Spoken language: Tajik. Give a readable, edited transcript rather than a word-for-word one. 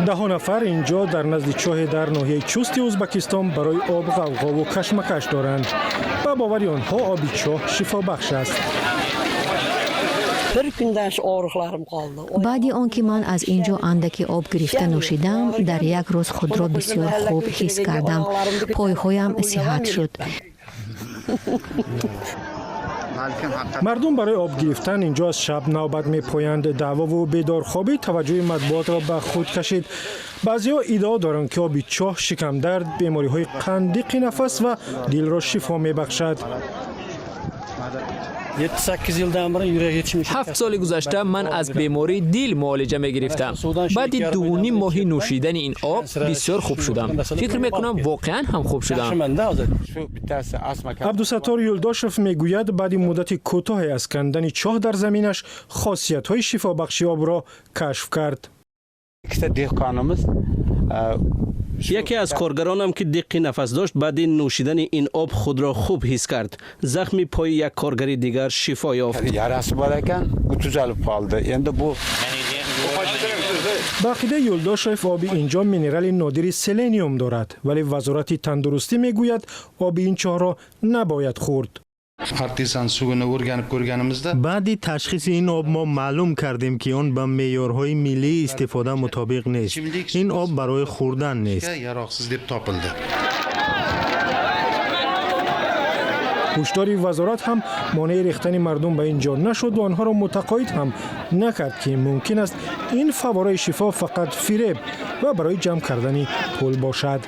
Даҳо нафар инҷо дар назди чоҳе дар ноҳияи Чусти Ӯзбекистон барои об ғавғову кашмакаш доранд. Ба бовари онҳо, оби чоҳ шифобахш аст. Bir kundan shu og'riqlarim qoldi. Баъди он ки ман аз ин ҷо андаке об гирифта нӯшидам, дар як рӯз худро бисёр хуб ҳис кардам, пойҳоям сиҳат шуд. Мардум барои об гирифтан инҷо аз шаб навбат мепоянд. Даъвову бедорхобӣ таваҷҷӯҳи матбуотро ба худ кашид. Баъзеҳо иддао доранд, ки оби чоҳ шикамдард, бемориҳои қанд, диқи нафас ва дилро шифо мебахшад. 7-8 yildan beri yurak yetishmovchilik. 7 соли гузашта ман аз бемории дил муолиҷа мегирифтам. Баъди 2,5 моҳи нӯшидани ин об бисёр хуб шудам. Фикр мекунам, воқеан ҳам хуб шудам. Yaxshiman-da hozir. Абдусаттор Юлдошев мегӯяд, баъди муддати кӯтоҳе аз кандани чоҳ дар заминаш хосиятҳои шифобахши обро кашф кард. Ikkita dehqonimiz Яке аз коргаронам, ки диққи нафас дошт, баъди нӯшидани ин об худро хуб ҳис кард. Захми пои як коргари дигар шифо ёфт. Yarasi bor ekan, u tuzalib qoldi. Endi bu Ба ақидаи Юлдошев, оби инҷо минерали нодири селениум дорад, вале Вазорати тандурустӣ мегӯяд, оби ин чоҳро набояд хӯрд. Artezian suvini o'rganib ko'rganimizda Баъди ташхиси ин об мо маълум кардем, ки он ба меъёрҳои миллии истифода мутобиқ нест. Ин об барои хӯрдан нест. Yaroqsiz deb topildi. Ҳушдори вазорат ҳам монеи рехтани мардум ба ин ҷо нашуд ва онҳоро мутақоид ҳам накард, ки мумкин аст ин фаввораи шифо фақат фиреб ва барои ҷамъ кардани пул бошад.